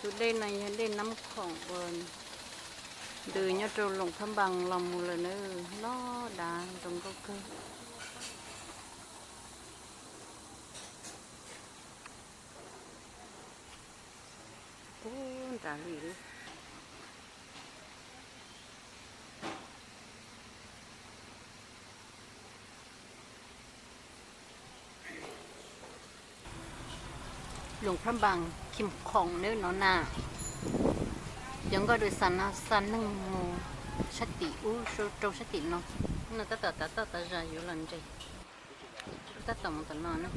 Tus dej no yog dej Nab Khoom uas ntws nyob rau Loos Phab Npas los mus lawm na, loj dav zoo nkauj kawg. Ub, nrad li. Loos Phab Npas, Khim Khoom neb no na. Cov nkoj dua xa no xa neeg mus sab tim ub rau sab tim no. No tab tom tav toj tav zag yuav los nres, tab tom mus tom no na.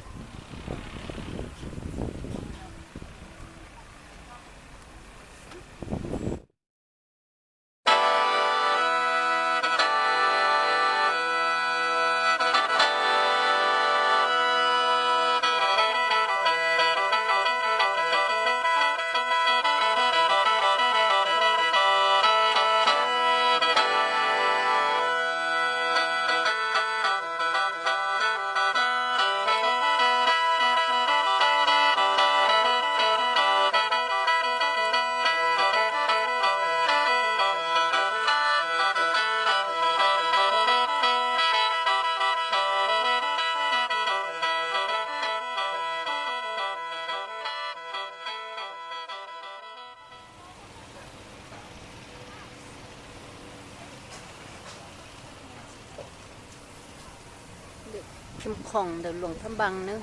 Khim Khoom ntawm Loos Phab Npas nawb.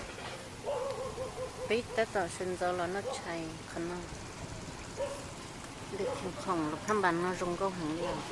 Peb tab tom sawv ntxov los noj tshais qhov no. Ntawm Khim Khoom Loos Phab Npas no zoo nkauj heev li os.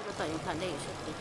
Tab tom yuav nqa dej sab tid.